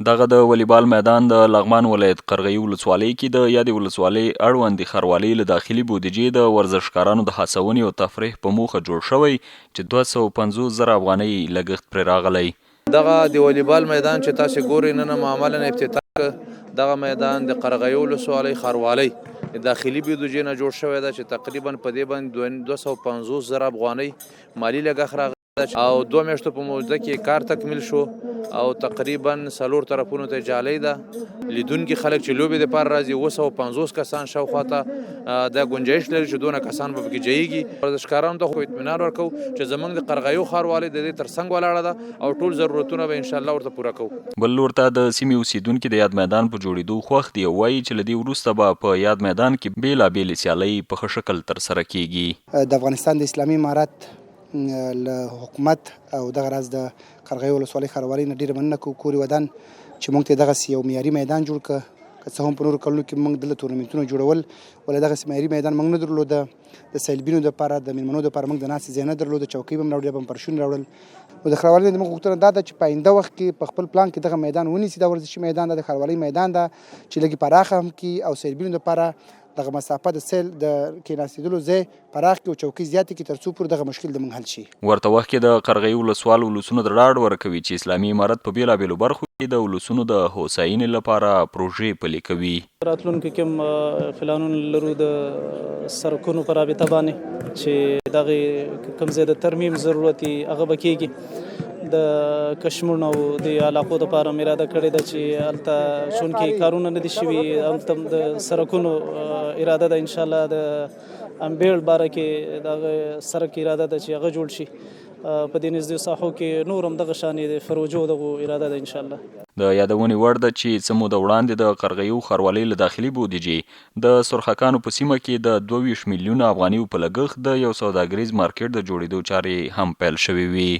دغه د ولیبال میدان د لغمان ولایت قرغیو ولسوالۍ کې د یادې ولسوالۍ اړوندې ښاروالۍ له داخلي بودیجې د ورزشکارانو د هڅونې او تفریح په موخه جوړ شوی چې 250 زره افغانۍ لګښت پرې راغلی. دغه د والیبال میدان چې تاسو ګورئ نن مو عملاً افتتاح کړ. دغه میدان د قرغیو ولسوالۍ ښاروالۍ د داخلي بودیجې نه جوړ شوی ده چې تقریباً په دې باندې 250 زره افغانۍ مالي لګښت راغلی او 2 میاشتو په موده کې کار تکمیل شو او تقریبا 4 طرفونو ته جالۍ ده. لیدونکي خلک چې لوبې دپاره راځي 750 کسان شاوخوا ته دا ګنجایش لري چې دونه کسان به پکې جایږي. ورزشکارانو ته خو اطمینان ورکوو چې زموږ د قرغیو ښاروالۍ د دې ترڅنګ ولاړه ده او ټول ضرورتونه به انشاءالله ورته پوره کوو. بل لور ته د سیمې اوسېدونکي د یاد میدان په جوړېدو خوښ دي او وايي چې له دې وروسته به په یاد میدان کې بېلابېلې سیالۍ په ښه شکل ترسره کېږي. د افغانستان د اسلامي امارت له حکومت او دغه راز د قرغیو ولسوالۍ ښاروالۍ نه ډېره مننه کوو، کور ودان چې موږ ته دغسې یو معیاري میدان جوړ کړ. که څه هم په نورو کلونو کې موږ دلته تورنمنتونه جوړول، ولې دغسې معیاري میدان موږ نه درلوده. د سیلبینو دپاره، د میلمنو دپاره موږ د ناستې ځای نه درلوده، چوکۍ به هم راوړل، یا به هم فرشونه راوړل. نو د ښاروالۍ نه زموږ غوښتنه دا ده چې په آینده وخت کې په خپل پلان کې دغه میدان ونیسي. دا ورزشي میدان ده، د ښاروالۍ میدان ده چې لږ پراخه هم کړي او سیلبینو دپاره دغه مسافه د سیل د کېناستېدلو ځای پراخ کړي او چوکۍ زیاتې کړي ترڅو پورې دغه مشکل د موږ حل شي. ورته وخت کې د قرغیو ولسوال ولسونو ته ډاډ ورکوي چې اسلامي امارت په بېلابېلو برخو کې د ولسونو د هوساینې لپاره پروژې پلې کوي. راتلونکي کې هم پلانونه لرو د سرکونو په رابطه باندې چې دغه کوم ځای د ترمیم ضرورت وي هغه به کېږي. د کشمون او د علاقو لپاره مې اراده کړې ده چې هلته چونکې کارونه نه دي شوي، هلته د سرکونو اراده ده ان شاء الله. د امبیړ باره کې دغه سرک اراده ده چې هغه جوړ شي. په دې نږدې ساحو کې نور هم دغه شانې د فروجو دغو اراده ده ان شاء الله. د یادونې وړ ده چې څه موده وړاندې د قرغیو ښاروالۍ له داخلي بودیجې د سرخکانو په سیمه کې د 22 میلیونه افغانیو په لګښت د یو سوداګریز مارکېټ د جوړېدو چارې هم پیل شوې وې.